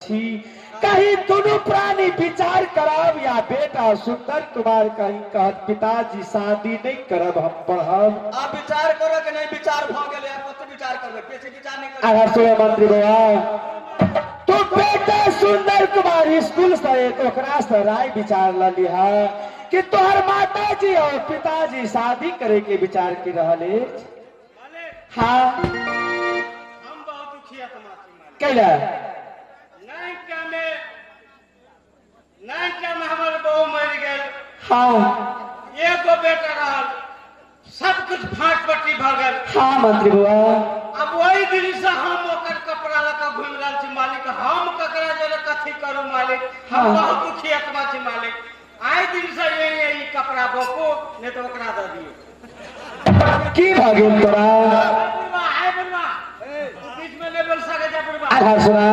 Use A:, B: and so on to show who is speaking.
A: छी। कहीं दुनू प्राणी विचार करब या बेटा सुंदर कुमार कहीं कहत पिताजी शादी नहीं करब हम पढ़ब।
B: आब विचार करऽ के नहीं, विचार भऽ गेलै, आब कते विचार करबै, बेसी विचार नहीं करबै।
A: आधार सुने मंत्री बौआ, तू बेटा सुंदर कुमार स्कूल से एक ओकरा से राय विचार ल लिहा कि तोहर माताजी और पिताजी शादी करे के विचार की रहल अछि। हाँ।
C: हम बहुत दुखी आत्मा छी मालिक।
A: कैला?
C: नाइनटा में हमर बहू मरि गेल।
A: हाँ।
C: एगो बेटा रहल, सब कुछ फाट पट्टी भऽ गेल।
A: हाँ मंत्री बुआ।
C: अब वही दिन से हम ओकर कपड़ा लऽ कऽ घुमि रहल छी मालिक। हम ककरा जोरे कथी करू मालिक? हम बहुत दुखी आत्मा छी मालिक। आइ दिन से यही यही कपड़ा बपू, नहीं तो ओकरा दऽ दियौ।
A: की भऽ गेल तोरा?
C: बुढ़वा, आइ बुढ़वा, तू बीच में नहीं बोल सकै छै बुढ़वा।
A: आधार सुना।